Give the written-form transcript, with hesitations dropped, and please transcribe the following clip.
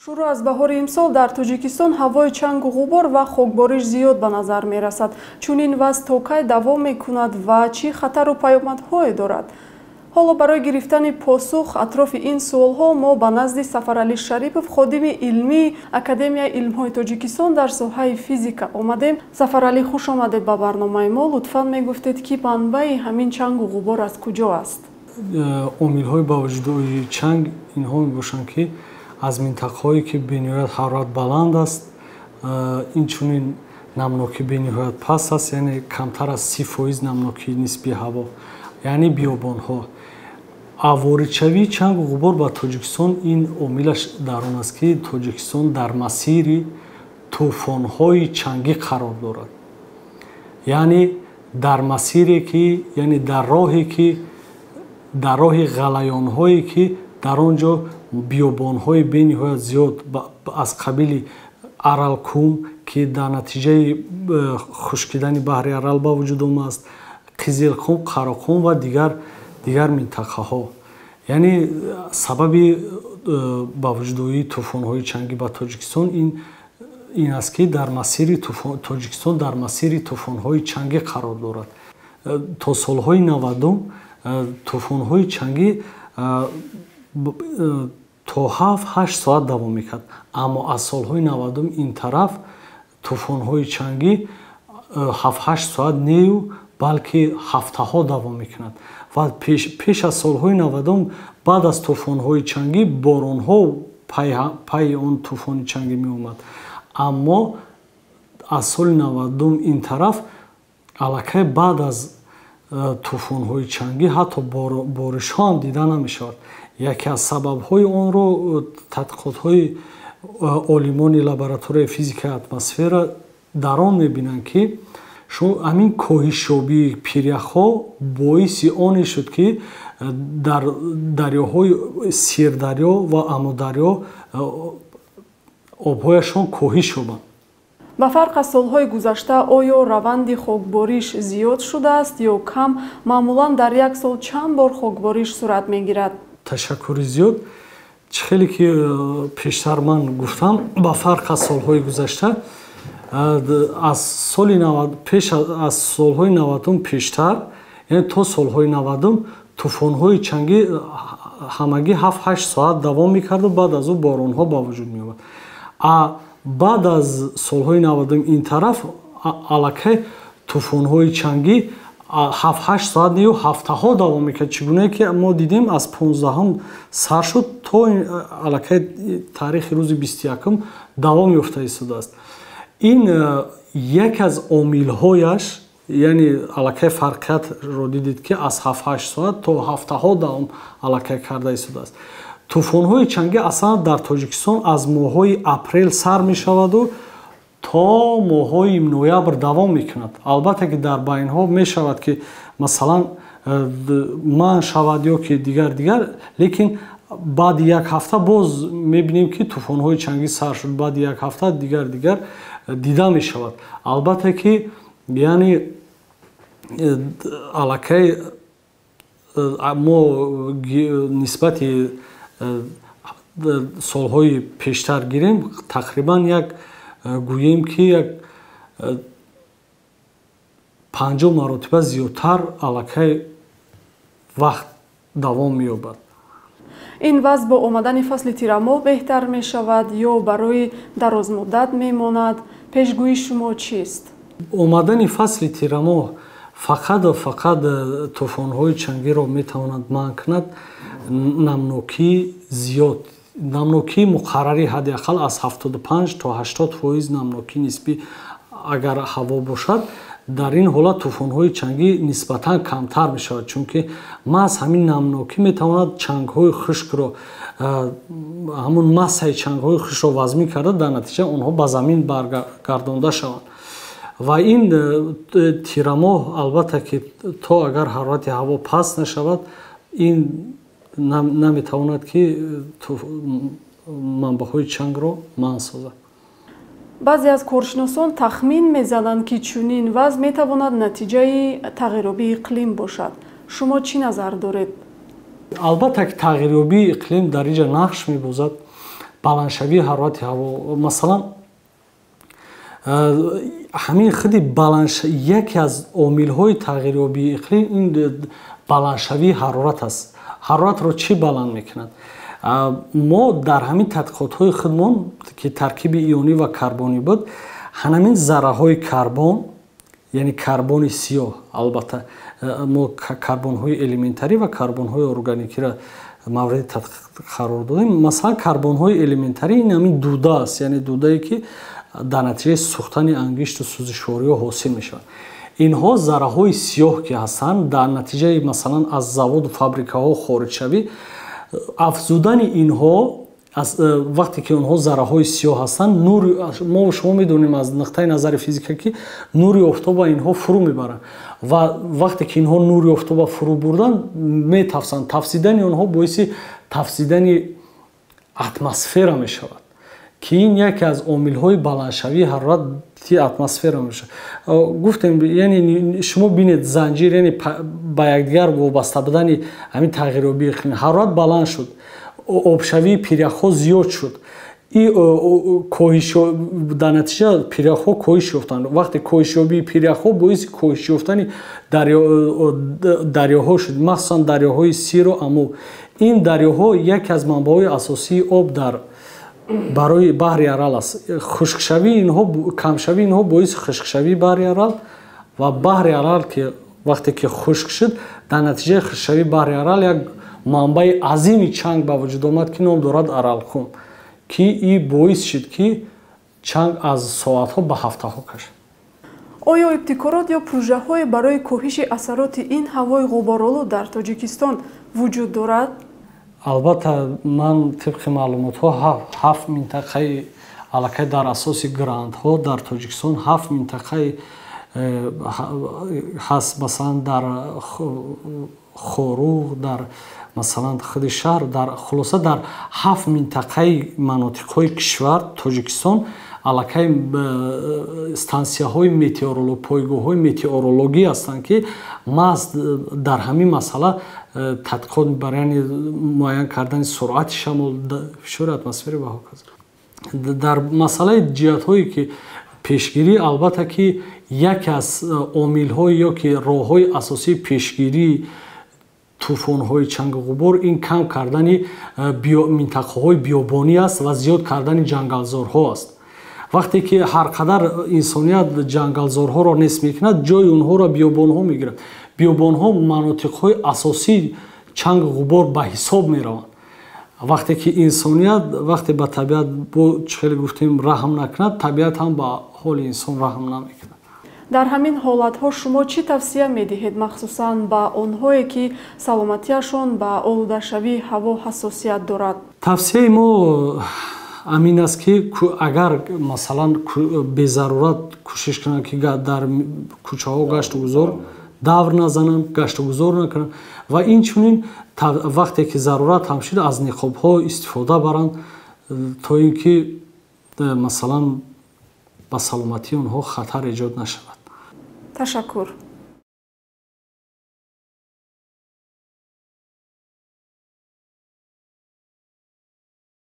Шурӯъ аз баҳори имсол дар Тоҷикистон ҳавои чангу ғубор ва хокбориш зиёд ба назар мерасад. Чунин вазъ то кай давом мекунад ва чӣ хатару паёмадҳое дорад? Ҳоло барои гирифтани посух атрофи ин суолҳо мо ба назди Сафаралӣ Шарипов, ходими илмии Академияи илмҳои Тоҷикистон дар соҳаи физика омадем. Сафаралӣ, хуш омадед ба барномаи мо. Лутфан мегуфтед, ки манбаи ҳамин чангу ғубор аз куҷо аст? Омилҳои ба вуҷудои чанг инҳо мебошанд, ки аз минтақаҳое, ки бениҳоят ҳарорат баланд аст, инчунин намнокӣ бениҳоят паст аст, яъне камтар аз 30% намнокии нисбии ҳаво, яъне биёбонҳо. Воридшавии чангу ғубор ба Тоҷикистон ин омилаш дар он аст, ки Тоҷикистон дар масири тӯфонҳои чангӣ қарор дорад, яъне дар масире ки, яъне дар роҳе ки, дар роҳи ғалаёнҳое, ки дар он ҷо биёбонҳои бениҳоят зиёд аз қабили Аралкум, ки дар натиҷаи хушкидани баҳри Арал ба вуҷуд омааст, Қизилқум, Қароқум ва дигар минтақаҳо. Яъне сабаби ба вуҷудоии тӯфонҳои чангӣ ба Тоҷикистон ин аст, ки дар масири Тоҷикистон дар масири тӯфонҳои чангӣ қарор дорад. То солҳои 90-ум тӯфонҳои чангӣ то 7-8 соат давом мекард, аммо аз солҳои 90-ум ин тараф тӯфонҳои чангӣ 7-8 соат нею, балки ҳафтаҳо давом мекунад. Ва пеш аз солҳои 90-ум баъд аз тӯфонҳои чангӣ боронҳо пайи он тӯфони чангӣ меомад, аммо аз соли 90-ум ин тараф аллакай баъд аз тӯфонҳои чангӣ ҳатто боришҳо ҳам дида намешавад. Яке аз сабабҳои онро тадқиқотҳои олимони лабораторияи физикаи атмосфера дар он мебинанд, ки ҳамин коҳишёбии пиряхҳо боиси оне шуд, ки дар дарёҳои Сирдарё ва Амударё обҳояшон коҳиш ёбанд. Ба фарқ аз солҳои гузашта, оё раванди хокбориш зиёд шудааст ё кам? Маъмулан дар як сол чанд бор хокбориш сурат мегирад? Ташаккури зиёд. Чӣ хеле ки пештар ман гуфтам, ба фарқ аз солҳои гузашта, аз соли пеш аз солҳои 90-ум пештар, яъне то солҳои 90-ум тӯфонҳои чангӣ ҳамагӣ 7-8 соат давом мекарду баъд аз ӯ боронҳо ба вуҷуд меомад. Баъд аз солҳои 90-ум ин тараф аллакай тӯфонҳои чангӣ 7-8 соат нею, ҳафтаҳо давом мекард. Чӣ гунае ки мо дидем, аз 15-ум сар шуд то аллакай таърихи рӯзи 21-ум давом ёфта истодааст. Ин як аз омилҳояш, яъне аллакай фарқиятро дидед, ки аз 7-8 соат то ҳафтаҳо давом аллакай карда истодааст. Тӯфонҳои чангӣ аслан дар Тоҷикистон аз моҳҳои апрел сар мешаваду то моҳҳои ноябр давом мекунад. Албатта ки дар байнҳо мешавад, ки масалан манъ шавад ё ки дигар, лекин баъди як ҳафта боз мебинем, ки тӯфонҳои чангӣ сар шуд, баъди як ҳафта дигар дида мешавад. Албатта ки яъне аллакай мо нисбати солҳои пештар гирем, тақрибан як гӯем, ки як 50 маротиба зиёдтар аллакай вақт давом меёбад. Ин вазъ бо омадани фасли тирамоҳ беҳтар мешавад ё барои дарозмуддат мемонад? Пешгӯии шумо чист? Омадани фасли тирамоҳ фақат ва фақат тӯфонҳои чангиро метавонад манъ кунад. Намнокии зиёд, намнокии муқаррарӣ, ҳадди ақал аз 75 то 80% намнокии нисбӣ агар ҳаво бошад, дар ин ҳолат тӯфонҳои чангӣ нисбатан камтар мешавад, чунки маҳз ҳамин намнокӣ метавонад чангҳои хушкро, ҳамун массаи чангҳои хушкро вазмин карда, дар натиҷа онҳо ба замин баргардонда шаванд. Ва ин тирамоҳ, албатта ки то агар ҳарорати ҳаво паст нашавад, ин наметавонад, ки манбаъҳои чангро манъ созад. Баъзе аз коршиносон тахмин мезананд, ки чунин вазъ метавонад натиҷаи тағйирёбии иқлим бошад. Шумо чӣ назар доред? Албатта ки тағйирёбии иқлим дар инҷа нақш мебозад. Баландшавии ҳарорати ҳаво, масалан, ҳамин худи яке аз омилҳои тағйирёбии иқлим ин баландшавии ҳарорат аст. Ҳароратро чӣ баланд мекунад? Мо дар ҳамин тадқиқотҳои худмон, ки таркиби ионӣ ва карбонӣ буд, ҳамин зарраҳои карбон, яъне карбони сиёҳ, албатта мо карбонҳои элементарӣ ва карбонҳои органикиро мавриди тадқиқ қарор додем. Масалан, карбонҳои элементарӣ ин ҳамин дуда аст, яъне дудае, ки дар натиҷаи сӯхтани ангишту сӯзишвориҳо ҳосил мешавад. Инҳо зарраҳои сиёҳ ки ҳастанд, дар натиҷаи, масалан, аз заводу фабрикаҳо хориҷшавӣ, афзудани инҳо, вақте ки онҳо зарраҳои сиёҳ ҳастанд, нури мо шумо медонем аз нуқтаи назари физика, ки нури офтоба инҳо фурӯ мебаранд, ва вақте ки инҳо нури офтоба фурӯ бурданд, метафсанд. Тафсидани онҳо боиси тафсидани атмосфера мешавад, ки ин яке аз омилҳои баландшавии ҳарорати атмосфера мешавад. Гуфтем, яъне шумо бинед, занҷир, яъне ба якдигар вобаста будани ҳамин тағйирёбии иқлим. Ҳарорат баланд шуд, обшавии пиряхҳо зиёд шуд, дар натиҷа пиряхҳо коҳиш ёфтанд. Вақте коҳишёбии пиряхҳо боиси коҳиш ёфтани дарёҳо шуд, махсусан дарёҳои Сиру Аму. Ин дарёҳо яке аз манбаъҳои асосии об дар барои баҳри Арал аст. Хушкшавии инҳо, камшавии инҳо боиси хушкшавии баҳри Арал, ва баҳри Арал ки вақте ки хушк шуд, дар натиҷаи хушкшавии баҳри Арал як манбаи азими чанг ба вуҷуд омад, ки ном дорад Аралхум, ки и боис шуд, ки чанг аз соатҳо ба ҳафтаҳо кашад. Оё ибтикорот ё пурӯжаҳое барои коҳиши асароти ин ҳавои ғуборолуд дар Тоҷикистон вуҷуд дорад? Албатта, ман тибқи маълумотҳо, ҳафт минтақаи аллакай дар асоси грантҳо дар Тоҷикистон ҳафт минтақаи ҳаст, масалан, дар Хоруғ, дар, масалан, худи шаҳр, дар хулоса дар ҳафт минтақаи манотиқҳои кишвар Тоҷикистон аллакай стансияҳои метеоролог, пойгоҳҳои метеорологӣ ҳастанд, ки маҳз дар ҳамин масъала тадқиқот мебаранд, яъне муайян кардани суръати шамол, фишори атмосфери ва ҳоказо. Дар масъалаи ҷиҳатҳое ки пешгирӣ, албатта ки яке аз омилҳои ё ки роҳҳои асосии пешгирии тӯфонҳои чангу ғубор ин кам кардани минтақаҳои биёбонӣ аст ва зиёд кардани ҷангалзорҳо аст. Вақте ки ҳар қадар инсоният ҷангалзорҳоро нест мекунад, ҷои онҳоро биёбонҳо мегирад. Биёбонҳо манотиқҳои асосии чангу ғубор ба ҳисоб мераванд. Вақте ки инсоният вақте ба табиат, бо чӣ хеле гуфтем, раҳм накунад, табиат ҳам ба ҳоли инсон раҳм намекунад. Дар ҳамин ҳолатҳо шумо чӣ тавсия медиҳед, махсусан ба онҳое, ки саломатиашон ба олудашавии ҳаво ҳассосият дорад? Тавсияи мо ҳамин аст, ки агар, масалан, безарурат кӯшиш кунанд, ки дар кӯчаҳо гашту гузор давр назананд, гаштугузор накунанд, ва инчунин вақте ки зарурат ҳам шуд, аз ниқобҳо истифода баранд, то ин ки, масалан, ба саломатии онҳо хатар эҷод нашавад. Ташаккур.